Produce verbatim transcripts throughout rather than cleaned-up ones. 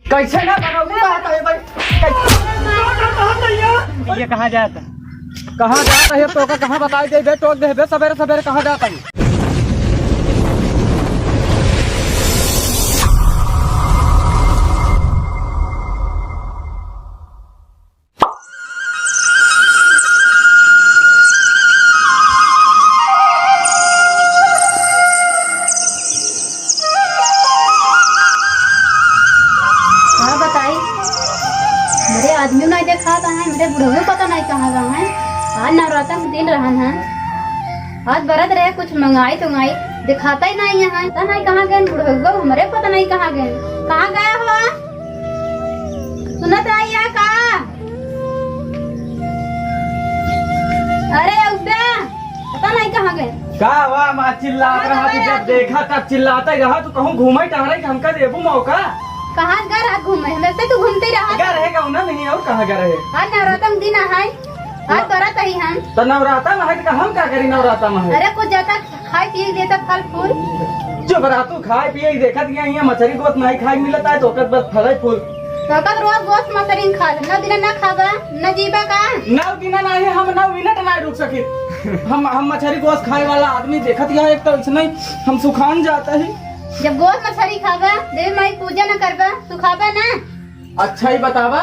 कैसे ना बनाऊ, कहा था ये भाई? कैसे? ये कहाँ जाता? कहाँ जाता है? तो का कहाँ बताई देबे, टोक देबे, सबेरे सबेरे कहाँ जाता है? का बताई, मेरे आदमी नहीं देखात है, मेरे बुढ़ऊ पता नहीं कहाँ गए हैं। आज नवरात्र के दिन रहन है, आज बरत रहे, कुछ मंगाई तो मंगाई, दिखाता ही नहीं है। पता नहीं कहाँ गए बुढ़ऊ, हमरे पता नहीं कहाँ गए, कहाँ गया हुआ? सुनत रहिया का? अरे उब्बा, पता नहीं कहाँ गए। का हुआ माँ, चिल्लात कहाँ रहा तू, गए जब आप? देखा तब चिल्लाता ही रहा तू, कहूँ घूमे टहरे कि हमका देबू मौका? कहाँ गए रहा घूमे? हमेशा तू घूमते रहा। गए रहे का उन्हें नहीं और कहाँ गए रहे? आज नवरात्र दिन है, आज ना। बरत ही हम। तो नवरात्र में है तो हम का करी नवरात्र में है? अरे कुछ जाता खाए पिए देता फल फूल। चुप रहा तू, खाए पिए ही देखत गया, यहाँ मछरी गोस नहीं खाए मिलता है, तो ओकर बस फल फूल। तो ओकर रोज गोस मछरी खा ले, नौ दिन ना खाबा, न जीबा का? नौ दिन ना है, हम नौ मिनट ना रुक सके। हम, हम मछरी गोस खाए वाला आदमी देखत गया, एक तो इसने हम सुखान जाता है। जब गोस मछरी खाबा, देवी माई पूजा न करबा, सुखाबा ना। अच्छा ही बतावा,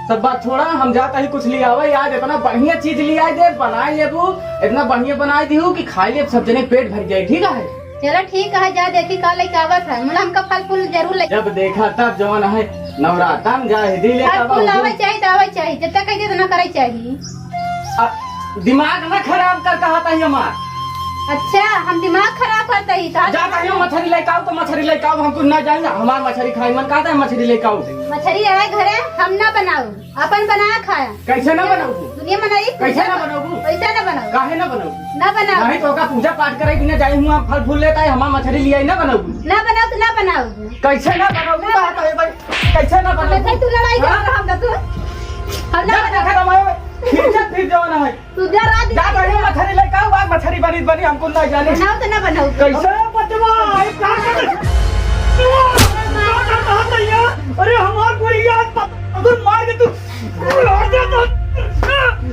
सब बात छोड़ा, हम जाता ही कुछ ले आवे। आज इतना बढ़िया चीज ले आए दे, बनाए लेबू, इतना बढ़िया बनाए दिहू कि खाई लेब, सब जने पेट भर जाए, ठीक है? चलो ठीक है, जा देखी का लेके आवत है, मुला हमका फल फूल जरूर ले। जब देखा तब जवन है, नवराता में जा, हिदी ले फल आवा, फूल हुजूर। आवे चाहिए तो आवे चाहिए, जितना कह दे उतना करे चाहिए। आ, दिमाग ना खराब कर कहा था हमार। अच्छा, हम दिमाग खराब करते ही, कहा जाता ही मछरी लेके आओ तो मछरी लेके आओ, हम कुछ ना जाएंगे, हमार मछरी खाए मन कहता है मछरी लेके आओ। मछरी आए घरे, हम ना बनाऊ, अपन बना खाया। कैसे ना बनाऊ? दुनिया बनाई। कैसे ना बनाऊ? कैसे ना बनाऊ? काहे ना बनाऊ? ना बनाऊ। नहीं तो का पूजा पाठ करे बिना जाए हुआ फल फूल लेता है, हमार मछरी लिया ही ना बनाऊ। ना बनाऊ तो ना बनाऊ। कैसे ना बनाऊ? ना कहा था ये भाई? कैसे ना बनाऊ? कैसे तू लड़ाई कर हाँ? रहा हम तू? हम ना जा, बनाऊ। जा, जा, जा, फिर जा, फिर जाओ ना भाई। तू जा रात जा भाई, मछरी लेके आओ, आज मछरी बनी, बनी, हमको ना जाने। बनाओ तो ना बनाओ। कैसे बचवा? आई का कर? का कर रहा था ये? अरे हमार गोली आज पत-, अगर मार के तू, तू लौट जा तो,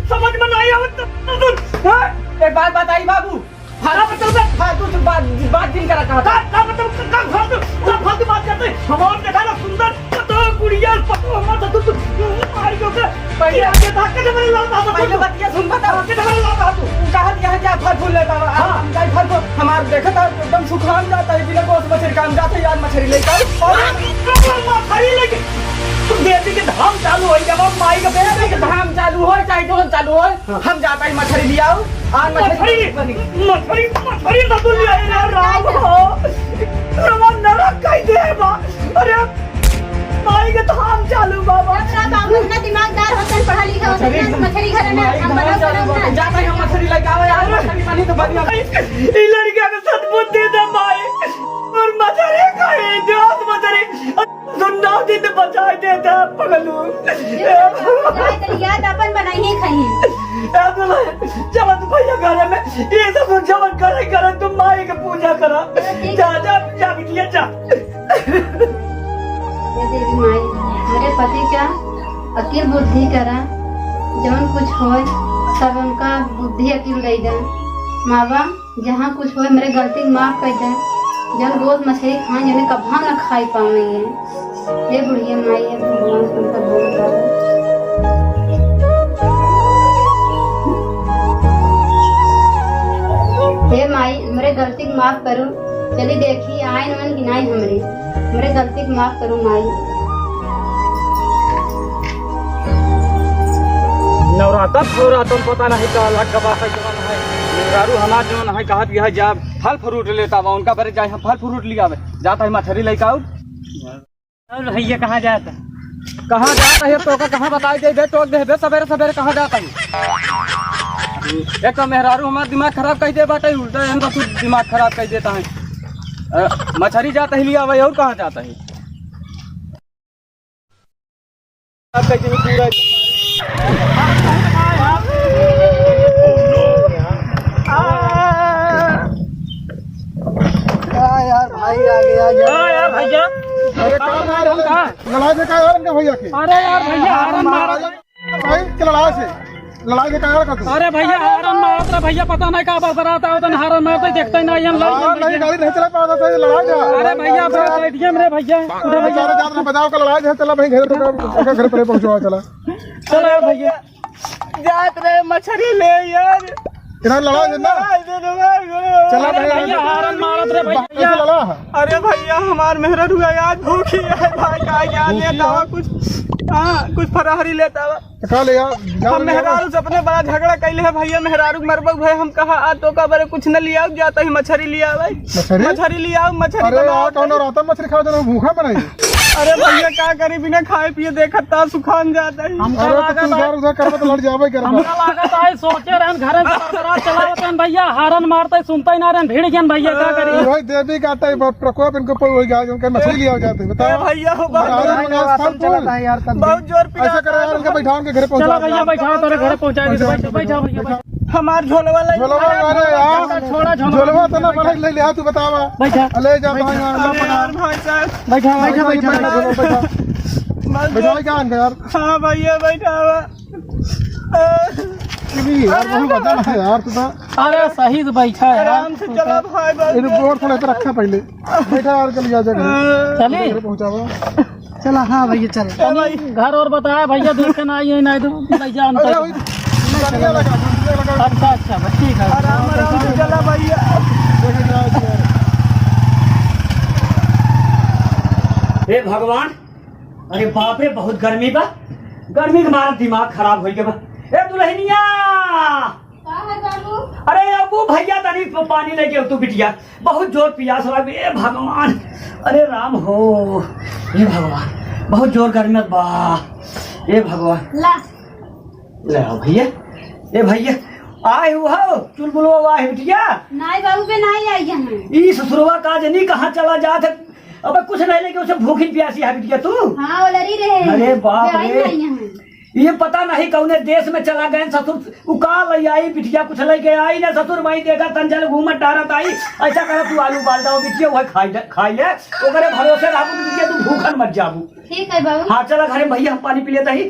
समझ में नहीं आवत तो, तो, हाँ? एक बात बताई बाबू, फालतू, फालतू से बात, बात जिन करा कहा था। का, का मतलब, का फालतू, का फालतू बात करते? हमार देखा ना सुंदर, पतो गुड़िया, पतो हमार तो तू, तू, मार के उसे, पहले आगे था, कैसे मेरे लाल था, पहले बतिया सुन, बता। कैसे मेरे लाल था तू? कहा दिया है क्या फल फूल लेता हुआ? हाँ। हम जाए फल फूल, हमार देखा था, एकदम सुखान जाता है, बिना गोस मछली काम जाता है, यार मछली लेकर। और मछली लेके, तू देवी के धाम चालू हो गया, माई का देवी के धाम चालू हो, चाहे जो चालू हो, हाँ। हम जाता ही मछली ले आओ, आज मछली मछली, बनी। मछली, मछली ना तू ले आए यार, राम हो। रवा नरक कई दे बा। अरे, माई के धाम चालू बा, बा। अब रात बाबू इतना दिमागदार होतन, पढ़ा लिखा होतन, मछली, मछली घर में माई हम धाम बना चालू करब बा। ना। जाता ही हम मछली लेके आओ यार, मछली बनी तो बनी। ई लड़का के सद्बुद्धि दे माई। और मछली खाई, दे मछली। सुन, नौ दिन बचाए देता पगलू। जाए तो याद अपन बनाई ही खाई। ए दुल्हन, चलो तू भैया घरे में, ये सब जवन करे, करे, तुम माई के पूजा करा। ठीक। जा, जा, जा बिटिया, जा। हे देवी माई, मेरे पति का अकिल बुद्धि करा, जवन कुछ होए, सब उनका बुद्धि अकिल दे दे। मावा, जहाँ कुछ होए, मेरे गलती के माफ कर दे। जौन गोस मछली खाए, जौन कभी ना खाई पावे ये। हे बुढ़िया माई, हे भगवान, तुमका बहुत बड़ा। हे माई, मेरे गलती के माफ करो। चली देखी, आए नमन की नाई हमरे। मेरे गलती के माफ करो माई। नवराता, नवराता पता नहीं का अलग का बात है, जवन है। मेहरारू हमार जवन है, कहत यह जा फल fruit लेता बा, उनका बरे जाए हम फल fruit लियावे। जाता है मछरी लेके आऊ। और भैया कहाँ जाता? कहाँ जाता है? तो का कहाँ बताई देबे, टोक देबे, सबेरे सबेरे कहाँ जाता है? एक तो मेहरारू हमार दिमाग खराब कर दे बाटे, उल्टा हम तो खुद दिमाग खराब कर देता है। अ, मछरी जाता है लियावे, और कहाँ जाता है? हाँ यार, भाई आ गया यार। हाँ यार, भैया। अरे का मार है? का? लड़ाई में का यार इनका भैया के? अरे यार भैया, हारन मारा। भाई के लड़ाई से, लड़ाई में का यार का तू? अरे भैया, हारन मारत रहे भैया, पता नहीं का बरबरात आवत है, हारन मारत है, देखते ही नहीं हम लोग। हाँ, नहीं, गाड़ी नहीं चला पाता था, ये लड़ाई था। अरे भैया, अपना ए टी एम रे भैया, उठा भैया। सारे जात ना बजाओ का लड़ाई है, चला भाई घर पे, घर पे पहुँचवा चला। चलो यार भैया। जात रहे मछरी ले यार। इधर लड़ा है ना? लड़ा है, लड़ा है। चला अरे भाई, भैया, हारन मारत रे भैया। कैसे लड़ा है? अरे भैया, हमार मेहरा रुआ यार भूखी है भाई, का ज्ञान भूखी लेता है? हुआ कुछ, हाँ, कुछ फराहरी लेता हुआ। तो का ले यार, जाओ हम ले यार। मेहरारू से अपने बड़ा झगड़ा कैले है भैया, मेहरारू के मरबक भाई, हम कहा आ तो का बरे कुछ न लियाओ, जाता ही मछरी लिया भाई। मछरी? मछरी लियाओ, मछरी अरे बनाओ यार, कौन भाई। रात में मछरी खाओ, तो भूखा बनाई। अरे भैया, का करी, बिना खाए पिए देखत ता सुखान जाता ही। हमका अरे तो लागत तू है, इधर उधर करबे तो लड़ जाबे करबे। हमका लागत है, सोचे रहन घरे से बरबरात चलावत रहन भैया, हारन मारते सुनते ही ना रहन, भिड़ गयन भैया, का करी? वही देवी का टाइप प्रकोप इनको पर वही गा, उनका मछली लिया जाते, बताओ। ए भैया, हो बहुत अरे जोर, मंगास फालतू। चलता है यार, तब बहुत जोर पिरात ऐसा करे यार, है। उनका बैठा, उनके घरे पहुंचा चला दे। भैया, बैठा, तोरे घरे पहुंचा दे, पहुंचा बैठा, दे। बैठा भैया, बैठा। हमार झोलवा ले। झोलवा अरे ले, अरे यार। छोड़ा, छोड़ा, झोलवा तो ना पलट ले ले, तू बतावा। बैठा। ले जा, बैठा। भाई, यार, अरे पकड़ा। यार, भाई साहब। बैठा, बैठा, बैठा, बैठा, बैठा। बैठा। बस बैठा, बैठा। क्या अंदर यार? हाँ भैया, बैठा हुआ। नहीं यार, बहुत बदन है यार, तू तो। अरे सही से बैठा है यार। आराम से चला भाई, बस। ये गोड़ थोड़ा इधर रखा पहले। बैठा यार, चल जा, जा घर। चली? घर पहुंचावा। चला, हाँ भैया, चल। ए भाई। घर और बताया भैया, देखे ना, ये नहीं तो ले जा अंदर। अरे भाई, बढ़िया लगा, बढ़िया लगा। अच्छा, अच्छा, बस ठीक है। आराम, आराम से चला भैया। देखे जा, जा। हे भगवान, अरे बाप रे, बहुत गर्मी बा। गर्मी के मारे दिमाग खराब होइ गया बा। ए दुल्हनिया, का है बाबू? अरे अबू भैया, तनी प-, पानी लेके तू बिटिया, बहुत जोर पियास लग। ए भगवान, अरे राम हो, ए भगवान, बहुत जोर गर्मी बा। ए भगवान, ला। ले आओ भैया। ए भैया, आए हुआ हो चुलबुलवा, आए बिटिया। नहीं बाबू, बे नहीं आई है। ई ससुरवा का जनी कहाँ चला जात है। अबे कुछ नहीं लेके उसे भूखी प्यासी है बिटिया तू। हाँ, वो लड़ी रहे। अरे बाप रे। ये पता नहीं कौने देश में चला गए ससुर, उ का लई आई बिटिया, कुछ लई के आई ना ससुर, माई देखा तंजल घूमत डारत आई, ऐसा करा तू आलू उबाल दो बिटिया, वह खाई ले, खाई ले, ओकरे भरोसे रहबू तो बिटिया तू भूखन मर जाबू। ठीक है बाबू। हाँ चला घरे भैया हम पानी पी लेता ही।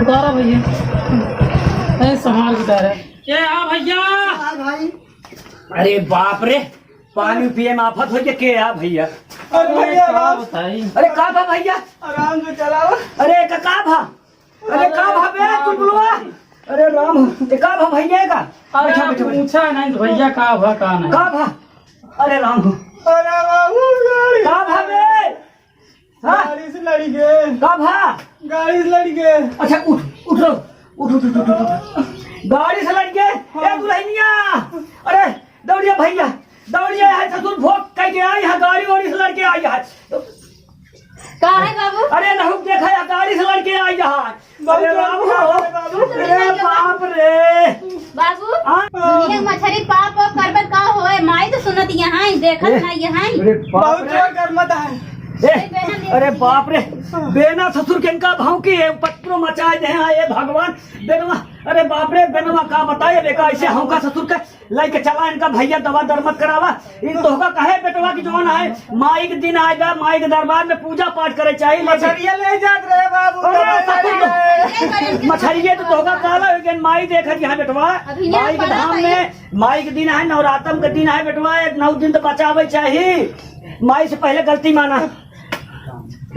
उतारा भैया। ए, संभाल के उतारा। ए, आ भैया। आ भाई। अरे बाप रे, पानी पिए में आफत होइ के, के आ भैया? अरे भैया, का आराम। बताई? अरे का भा भैया? आराम से चलाओ। अरे का, का भा? अरे का भा बे, चुलबुलवा? अरे राम, ए का भा भैया का? अरे बैठा, आप बैठा, बैठा। पूछा नहीं तो भैया का भा, का नहीं? का भा? अरे राम हो। अरे बाबू, गाड़ी का भा बे? हाँ? गाड़ी से लड़ गए। का भा? गाड़ी से लड़ गए। अच्छा, उठ, उठ लो। उठ, उठ, उठ, उठ, उठ। गाड़ी से लड़ गए? हाँ। ए दुल्हनिया, अरे दौड़िया भैया, दौड़िया है ससुर, भोग कह के आई है, गाड़ी वाड़ी से लड़ के आई है। का है बाबू? अरे नहुक देखा या गाड़ी से लड़ के आई है। बाबू, अरे राम हो। बाबू। अरे बाप रे। बाबू, हाँ। दुनिया के मछरी पाप वाप करबे का होए? माई तो सुनत यहाँ ही, देखत ए, नहीं यहाँ ही। अरे बाप बहुत रे। जोर गरमत है। ए, अरे बाप रे, बेना ससुर के इनका भाव के पत्रो मचाए दे हैं, ए भगवान। बेनवा, अरे बाप रे, बेनवा का बताए, बेका ऐसे हमका ससुर के लइके चला इनका भैया, दवा दरमत करावा। इन तोहका कहे बेटवा की जौन है, माई के दिन आए बा, माई के दरबार में पूजा पाठ करे चाहिए, लेकिन मछरिया ले जात रहे बाबू, अरे दवा ससुर लगा तो, रहे। मछरिया तो तोहका काला हो गया, माई देखत यहाँ बेटवा, अभी यहाँ माई के पड़ा धाम भाई। में, माई के दिन है, नवरातम के दिन है बेटवा, एक नौ दिन तो बचावे चाहिए। माई से पहले गलती माना,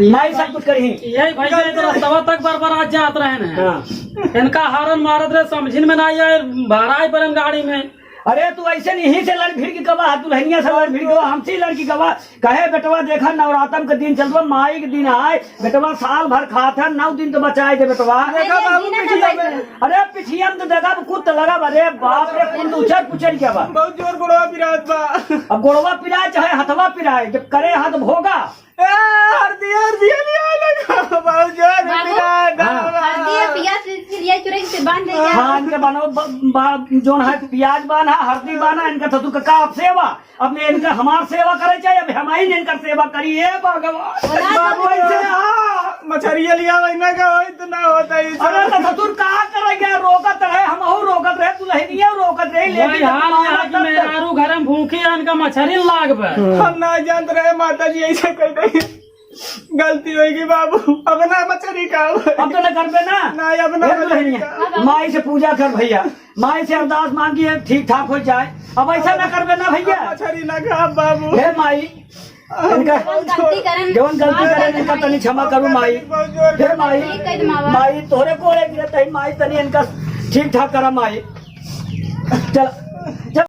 माई सब कुछ करी। यही भैया, ये तो रस्तवा तक बरबरात जात रहे हैं। हाँ। इनका हारन मारत रहे, समझिन में ना आए, बहराए पड़न गाड़ी में। अरे तू ऐसे नहीं से लड़ भिड़ के कबा, दुल्हनिया से लड़ भिड़ के, हमसे लड़ के कबा। कहे बेटवा देखा नवरातम के दिन चल रहा, माई के दिन आए, बेटवा साल भर खात है, नौ दिन तो बचाए दे बेटवा। देखा बाबू, पिठिया में, अरे पिठिया में तो देखा कुत्ता लगा बा, अरे बाप रे, कुल उछर पुछर क्या बा? बहुत जोर गोड़वा पिरात बा। अब गोड़वा पिराए चाहे हथवा पिराए, जब करे हाथ भोगा। ए, हरदी, हरदी, हरदी, लगा, बहुत जोर बाबू, पिरात बा। हाँ। हरदी पिया ये चुरई से बांध दे क्या? हाँ, इनके बान्हो, ब-, बा-, जोन है, पियाज बान्हा, हरदी बान्हा, इनका ससुर का, का अब सेवा? अब मैं इनका, हमार सेवा करे चाहिए, अब हम ही इनकर सेवा करी, हे भगवान। बाबू, ऐसे, हाँ। मछरिया लिया, वही ना का, वही तो ना होता है, अरे, तो ससुर का करे क्या? रोकत रहे, हमहू रोकत रहे, दुल्हनिया रोकत रहे, लेकिन वही हाल है तुम्हारा कि तब तक मेहरारू घर में भूखी है, इनका मछरी लाग बे। हम ना जानत रहे, माता जी ऐसे कह दे। गलती होइगी बाबू, अब ना मछरी खाओ। अब तो ना करबे ना। ना, अब ना हे मछरी दुल्हनिया, खाओ। माई से पूजा कर भैया, माई से अरदास मांगी है, ठीक ठाक हो जाए। अब ऐसा ना करबे ना भैया। अब मछरी ना खाब बाबू। हे माई, इनका जवन गलती करन, जवन गलती करन, इनका तनी क्षमा करू माई। बहुत जोर हे माई, ठीक कह दे मावा। माई तोहरे गोड़े गिरत है माई, तनी इनका ठीक ठाक करा माई। चल, चल।